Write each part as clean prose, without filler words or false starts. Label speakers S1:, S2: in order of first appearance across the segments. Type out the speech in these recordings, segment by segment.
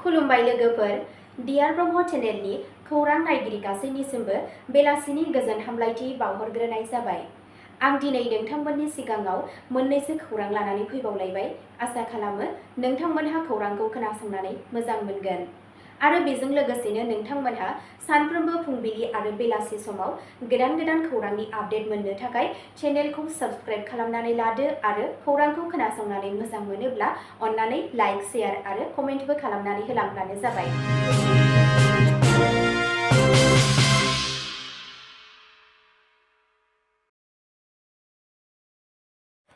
S1: खुलुमबाय लोगोफोर, डियार ब्रह्म चेनेलनि खौरां नायगिरि गासैनिसिमबो बेलासिनि गोजोन हामलायथि बावहरग्रोनाय जाबाय। आं दिनै नोंथांमोननि सिगाङाव मोननैसो खौरां लानानै फैबावलायबाय। आसा खालामो नोंथांमोनहा खौरांखौ खोनासंनानै मोजां मोनगोन आरो बेजों लोगोसेनो नोंथांमोनहा सानफ्रोमबो फुंबिलि आरो बेलासि समाव गोदान खौरांनि आपडेट मोननो थाखाय चेनेलखौ साबस्क्राइब खालामनानै लादो आरो खौरांखौ खोनासंनानै मोजां मोनोब्ला अन्नानै लाइक, शेयार आरो कमेन्टबो खालामनानै होलांब्लानो जाबाय।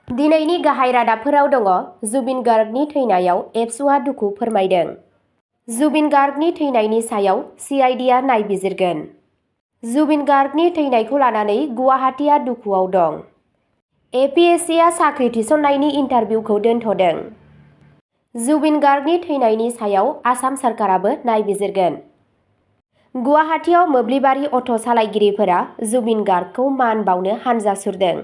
S1: दिनैनि गाहाय रादाबफोराव दङ। जुबिन गार्गनि थैनायाव एबसुआ दुखु फोरमायदों। जुबिन गार्गनि थैनायनि सायाव सिआइडिआ नायबिजिरगोन। जुबिन गार्गनि थैनायखौ लानानै गुवाहाटीआ दुखुआव दं। एपिएससिआ साख्रि थिसननायनि इन्टारभिउखौ दोनथ'दों। जुबिन गार्गनि थैनायनि सायाव आसाम सरकाराबो नायबिजिरगोन। गुवाहाटीआव मोब्लिबारि अट' सालायगिरिफोरा जुबिन गार्गखौ मान बावनो हानजा सुरदों।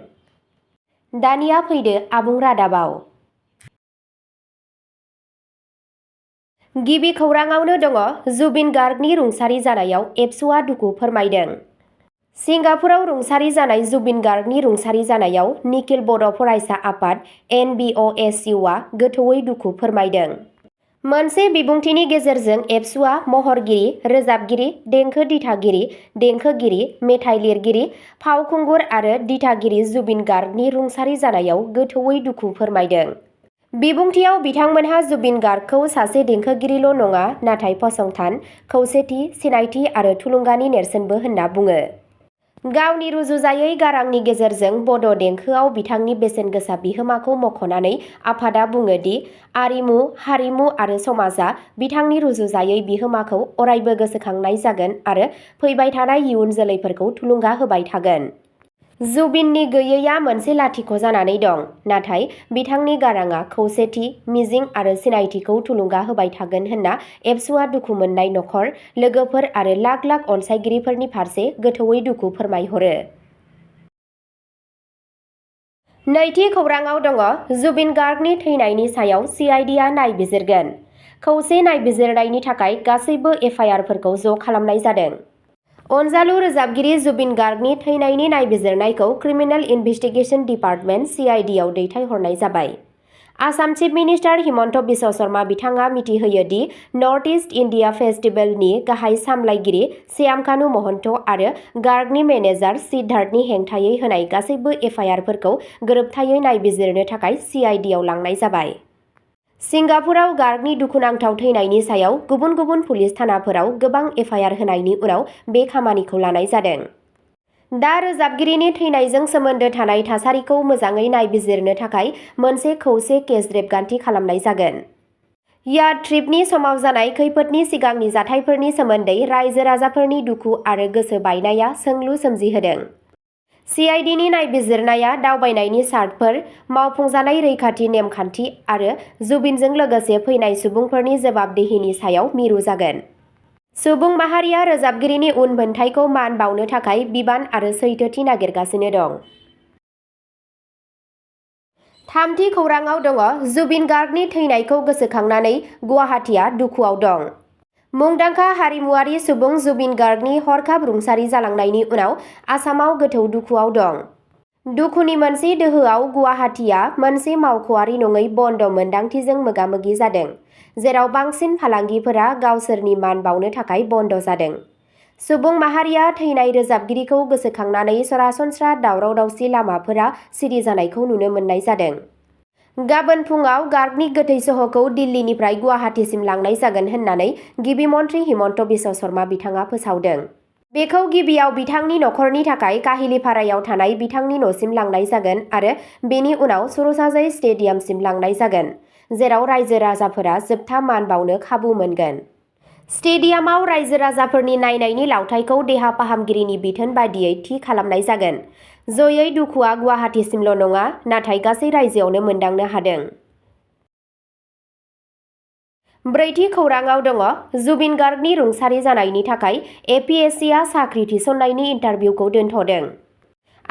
S1: दानिया फैदो आबुं रादाबाव। गिबि खौराङावनो दङ। जुबिन गार्गनि रुंसारि जानायाव एबसुआ दुखु फोरमायदों। सिंगापुराव रुंसारि जानाय जुबिन गार्गनि रुंसारि जानायाव निखिल बड' फरायसा आफाद (NBOSU) आ गोथौयै दुखु फोरमायदों। मोनसे बिबुंथिनि गेजेरजों एबसुआ महरगिरि, रोजाबगिरि, देंखो दिथागिरि, देंखोगिरि, मेथाइ लिरगिरि, फावखुंगुर आरो दिथागिरि जुबिन गार्गनि रुंसारि जानायाव गोथौयै दुखु फोरमायदों। बिबुंथियाव बिथांमोनहा जुबिन गार्गखौ सासे देंखोगिरिल' नङा, नाथाय फसंथान, खौसेथि, सिनायथि आरो थुलुंगानि नेरसोनबो होनना बुङो। गावनि रुजुजायै गारांनि गेजेरजों बड' देंखोआव बिथांनि बेसेनगोसा बिहोमाखौ मख'नानै आफादा बुङो दि आरिमु, हारिमु आरो समाजआ बिथांनि रुजुजायै बिहोमाखौ अरायबो गोसोखांनाय जागोन आरो फैबाय थानाय इयुन जोलैफोरखौ थुलुंगा होबाय थागोन। जुबिननि गैयैआ मोनसे लाथिख' जानानै दं, नाथाय बिथांनि गारांआ खौसेथि, मिजिं आरो सिनायथिखौ थुलुंगा होबाय थागोन होनना एबसुआ दुखु मोननाय नखर, लोगोफोर आरो लाख लाख अनसायगिरिफोरनि फारसे गोथौयै दुखु फोरमायहरो। नैथि खौराङाव दङ। जुबिन गार्गनि थैनायनि सायाव सिआइडिआ नायबिजिरगोन। खौसे नायबिजिरनायनि थाखाय गासैबो एफआइआरफोरखौ ज' खालामनाय जादों। अनजालु रोजाबगिरि जुबिन गार्गनि थैनायनि नायबिजिरनायखौ क्रिमिनेल इनभेस्टिगेशन डिपार्टमेन्ट (CID) आव दैथायहरनाय जाबाय। आसाम चिफ मिनिस्टार हिमन्त बिश्व शर्मा बिथाङा मिथिहोयो दि नर्थ इस्ट इन्डिया फेस्टिभेलनि गाहाय सामलायगिरि श्यामकानु महन्त आरो गार्गनि मेनेजार सिद्धार्थनि हेंथायै होनाय गासैबो एफआइआरफोरखौ गोरोबथायै नायबिजिरनो थाखाय CID आव लांनाय जाबाय। सिंगापुराव गार्गनि दुखुनांथाव थैनायनि सायाव गुबुन गुबुन पुलिस थानाफोराव गोबां एफआइआर होनायनि उनाव बे खामानिखौ लानाय जादों। दा रोजाबगिरिनि थैनायजों सोमोन्दो थानाय थासारिखौ मोजाङै नायबिजिरनो थाखाय मोनसे खौसे केस रेबगान्थि खालामनाय जागोन। याट ट्रिपनि समाव जानाय खैफोदनि सिगांनि जाथायफोरनि सोमोन्दै रायजो राजाफोरनि दुखु आरो गोसो बायनाया सोंलु सोमजिहोदों। CIDनि नायबिजिरनाया दावबायनायनि चार्टफोर, मावफुंजानाय रैखाथि नेमखान्थि आरो जुबिनजों लोगोसे फैनाय सुबुंफोरनि जवाबदेहिनि सायाव मिरु जागोन। सुबुं माहारिया रोजाबगिरिनि उनमोनथायखौ मान बावनो थाखाय बिबान आरो सैथोथि नागिरगासिनो दं। थामथि खौराङाव दङ। जुबिन गार्गनि थैनायखौ गोसोखांनानै गुवाहाटीआ दुखुआव दं। मुंदांखा हारिमुआरि सुबुं जुबिन गार्गनि हरखाब रुंसारि जालांनायनि उनाव आसामाव गोथौ दुखुआव दं। दुखुनि मोनसे दोहौआव गुवाहाटीआ मोनसे मावख'आरि नङै बन्द मोनदांथिजों मोगा-मोगि जादों, जेराव बांसिन फालांगिफोरा गावसोरनि मान बावनो थाखाय बन्द जादों। सुबुं माहारिया थैनाय रोजाबगिरिखौ गोसोखांनानै सरासनस्रा दावराव-दावसि लामाफोरा सिरि जानायखौ नुनो मोननाय जादों। गाबोन फुङाव गार्गनि गोथै सह'खौ दिल्लीनिफ्राय गुवाहाटीसिम लांनाय जागोन होननानै गिबि मन्थ्रि हिमन्त बिश्व शर्मा बिथाङा फोसावदों। बेखौ गिबियाव बिथांनि नखरनि थाखाय काहिलिपारायाव थानाय बिथांनि न'सिम लांनाय जागोन आरो बेनि उनाव सरुसाजाई स्टेडियामसिम लांनाय जागोन, जेराव रायजो-राजाफोरा जोबथा मान बावनो खाबु मोनगोन। स्टेडियामाव रायजो-राजाफोरनि नायनायनि लावथाइखौ देहा फाहामगिरिनि बिथोन बायदियै थि खालामनाय जागोन। जयै दुखुआ गुवाहाटीसिमल' नङा, नाथाय गासै रायजोआवनो मोनदांनो हादों। ब्रैथि खौराङाव दङ। जुबिन गार्गनि रुंसारि जानायनि थाखाय एपिएससिआ साख्रि थिसननायनि इन्टारभिउखौ दोनथ'दों।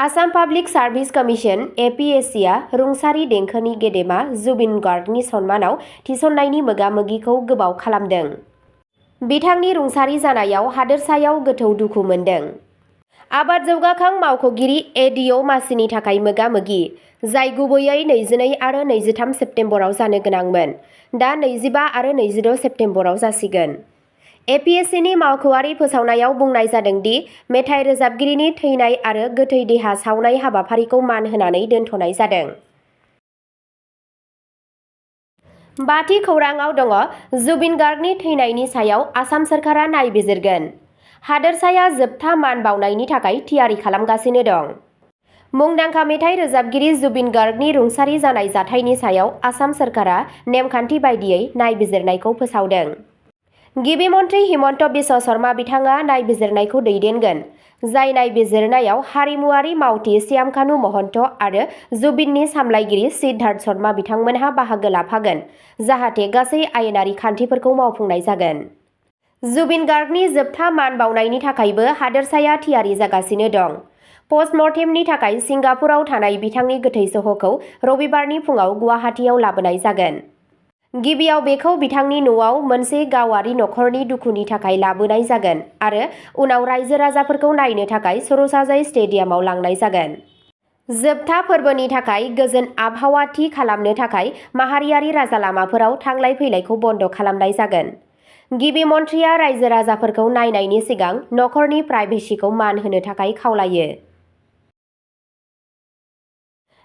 S1: Assam public service commission (APSC) रुंसारि देंखोनि गेदेमा जुबिन गार्गनि सन्मानाव थिसननायनि मोगा-मोगिखौ गोबाव खालामदों। बिथांनि रुंसारि जानायाव हादोरसायाव गोथौ दुखु मोनदों। आबाद जौगाखां मावख'गिरि एडिअ मासिनि थाखाय मोगा-मोगि, जाय गुबैयै 22 आरो 23 सेप्तेम्बराव जानो गोनांमोन, दा 25 आरो 26 सेप्तेम्बराव जासिगोन। APSCनि मावख'आरि फोसावनायाव बुंनाय जादों दि मेथाइ रोजाबगिरिनि थैनाय आरो गोथै देहा सावनाय हाबाफारिखौ मान होनानै दोनथ'नाय जादों। बाथि खौरांआव दङ जुबिन गार्गनि थैनायनि सायाव आसाम सोरखारा नायबिजिरगोन। हादोरसाया जोबथा मान बाउनायनि थाखाय थियारि खालामगासिनो दं। मुंदांखा मेथाइ रोजाबगिरि जुबिन गार्गनि रुंसारि जानाय जाथायनि सायाव आसाम सोरखारा नेमखान्थि बायदियै नायबिजिरनायखौ फोसावदों। गिबि मन्थ्रि हिमन्त बिश्व शर्मा बिथाङा नायबिजिरनायखौ दैदेनगोन, जाय नायबिजिरनायाव हारिमुआरि मावथि श्यामकानु महन्त आरो जुबिननि सामलायगिरि सिद्धार्थ शर्मा बिथांमोनहा बाहागो लाफागोन, जाहाथे गासै आयेनारि खान्थिफोरखौ मावफुंनाय जागोन। जुबिन गार्गनि जोबथा मान बाउनायनि थाखायबो हादोरसाया थियारि जागासिनो दं। पस्टमर्टेमनि थाखाय सिंगापुराव थानाय बिथांनि गोथै सह'खौ रबिबारनि फुङाव गुवाहाटीआव लाबोनाय जागोन। गिबियाव बेखौ बिथांनि न'आव मोनसे गावारि नखरनि दुखुनि थाखाय लाबोनाय जागोन आरो उनाव रायजो-राजाफोरखौ नायनो थाखाय सर'साजाई स्टेडियामाव लांनाय जागोन। जोबथा फोरबोनि थाखाय गोजोन आबहावा थि खालामनो थाखाय माहारियारि राजालामाफोराव थांलाय-फैलायखौ बन्द खालामनाय जागोन। गिबि मन्थ्रिया रायजो-राजाफोरखौ नायनायनि सिगां नखरनि प्राइभेसिखौ मान होनो थाखाय खावलायो।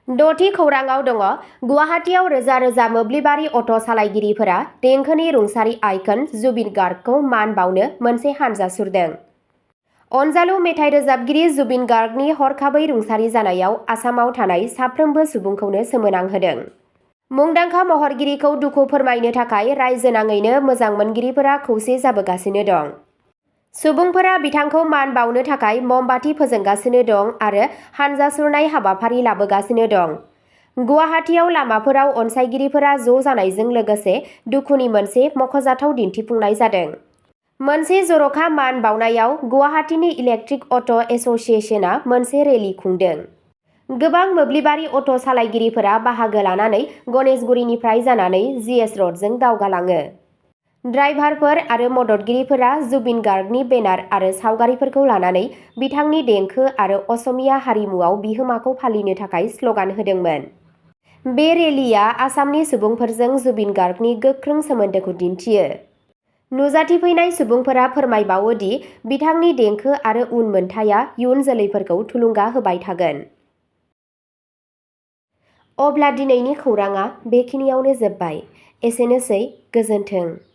S1: द'थि खौरांआव दङ गुवाहाटीआव रोजा-रोजा मोब्लिबारि अट' सालायगिरिफोरा देंखोनि रुंसारि आइकन जुबिन गार्गखौ मान बाउनो मोनसे हानजा सुरदों। अनजालु मेथाइ रोजाबगिरि जुबिन गार्गनि हरखाबै रुंसारि जानायाव आसामाव थानाय साफ्रोमबो सुबुंखौनो सोमोनांहोदों। मुंदांखा महरगिरिखौ दुखु फोरमायनो थाखाय रायजोनाङैनो मोजां मोनगिरिफोरा खौसे जाबोगासिनो दं। सुबुंफोरा बिथांखौ मान बाउनो थाखाय ममबाति फोजोंगासिनो दं आरो हानजा सुरनाय हाबाफारि लाबोगासिनो दं। गुवाहाटीआव लामाफोराव अनसायगिरिफोरा ज' जानायजों लोगोसे दुखुनि मोनसे मख'जाथाव दिन्थिफुंनाय जादों। मोनसे जर'खा मान बाउनायाव गुवाहाटीनि इलेक्ट्रिक अट' एस'सिएशनआ मोनसे रेली खुंदों। गोबां मोब्लिबारि अट' सालायगिरिफोरा बाहागो लानानै गणेशगुरीनिफ्राय जानानै जीएस र'डजों दावगालाङो। ड्राइभारफोर आरो मददगिरिफोरा जुबिन गार्गनि बेनार आरो सावगारिफोरखौ लानानै बिथांनि देंखो आरो असमिया हारिमुआव बिहोमाखौ फालिनो थाखाय स्ल'गान होदोंमोन। बे रेलीआ आसामनि सुबुंफोरजों जुबिन गार्गनि गोख्रों सोमोन्दोखौ दिन्थियो। नुजाथिफैनाय सुबुंफोरा फोरमायबावो दि बिथांनि देंखो आरो उनमोनथाइया इयुन जोलैफोरखौ थुलुंगा होबाय थागोन। अब्ला दिनैनि खौरांआ बेखिनियावनो जोबबाय। एसेनोसै, गोजोन्थों।